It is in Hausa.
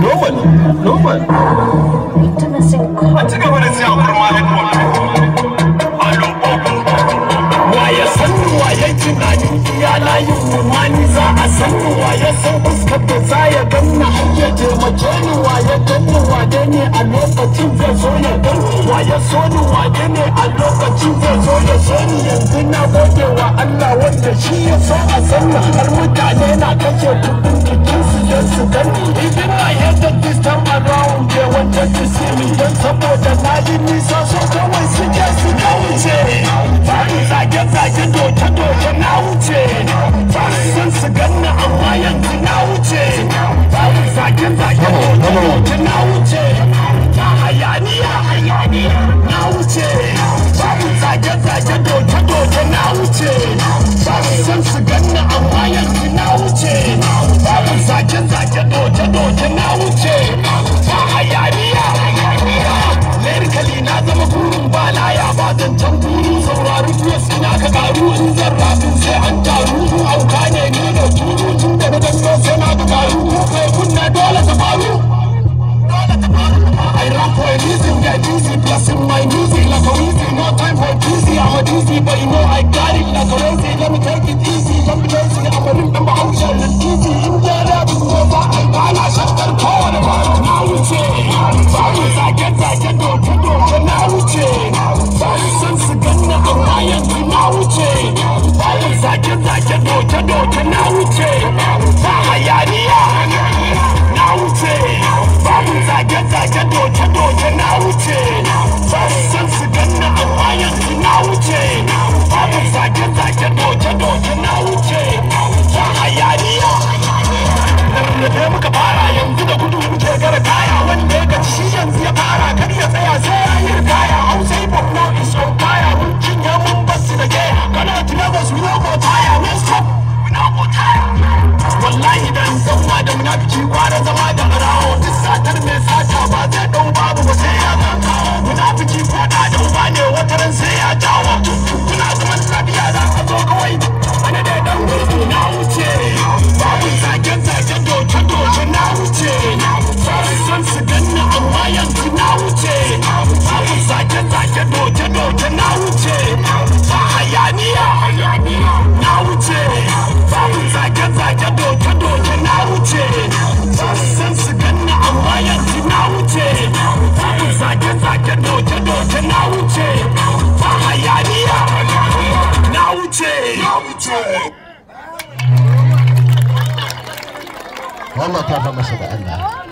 Normal, normal. A ci gaba da siya kurma headphone. Waye san waye tunanin iya layin mu ma ni za a san waye san fuskar da za ya ganna har ya taimake ni waye ganni wane ne a lokacin zai so ya gan waye so ni wane ne a lokacin zai so ya so ni. Yanzu na gode wa Allah wanda shi ya so a san har mutane na kashe kudin jikin su don su gani. Even I heard that this time around they wanted to see me don saboda na yi nisa so kawai su je su kauce. Zage zage doke doke na wuce, ba san su ganna amma yanzu na wuce. Zage zage doke doke na wuce, ba hayaniya hayaniya na wuce. Zage zage doke doke na wuce, ba san su ganna amma yanzu na wuce. Zage zage doke doke na wuce, ba hayaniya hayaniya. Lyrically na zama burin balaya ba zancen buru. Saurari biyas ina ka karu in zan rafin sai an taru. Auka ne ni da turu tun da na dango sai na ga karu. Kai kunna dole ta faru. I rap for a reason, get easy, blessing my music like a wheezy. No time for dizzy, I'm a dizzy, but you know I got it like a lazy. Let me take it easy, don't be lazy. I'm a rim, I'm a ocean, it's easy. In the rap, no ba, I shut the door. Na wuce, babu zage zage doke doke na wuce. Ba san su ganna amma yanzu na wuce. Babu zage zage doke doke na wuce. Ba hayaniya na wuce. Babu zage zage doke doke na wuce. Ba san su ganna amma yanzu na wuce. Babu zage zage doke doke na wuce. Ba hayaniya. Rarrafe muka fara yanzu da gudu muke gara kaya. Wanda ya gaci shi yanzu ya fara kar ya tsaya sai ya yi ritaya. Hausa hip hop now is on fire. Mun cinye mun basu da ke. Kano to Lagos we no go tire. No stop we no go tire. Wallahi dan zauna da munafiki gwara zama da barawo. Duk satar mai sata ba zai dau babu ba sai ya kawo. Munafiki ko da da uba ne wataran sai ya jawo. Kuna zaman lafiya za a zo kawai. Ana da dan gurgu na wuce. Babu zage zage doke doke na wuce. Ba san su ganna amma yanzu na wuce. Babu zage zage doke doke na wuce. Ba hayaniya na wuce. Babu zage zage doke doke na wuce. Ba san su ganna amma yanzu na wuce. Babu zage zage doke doke na wuce. Ba hayaniya na wuce. Wallah ta ba masa da Allah.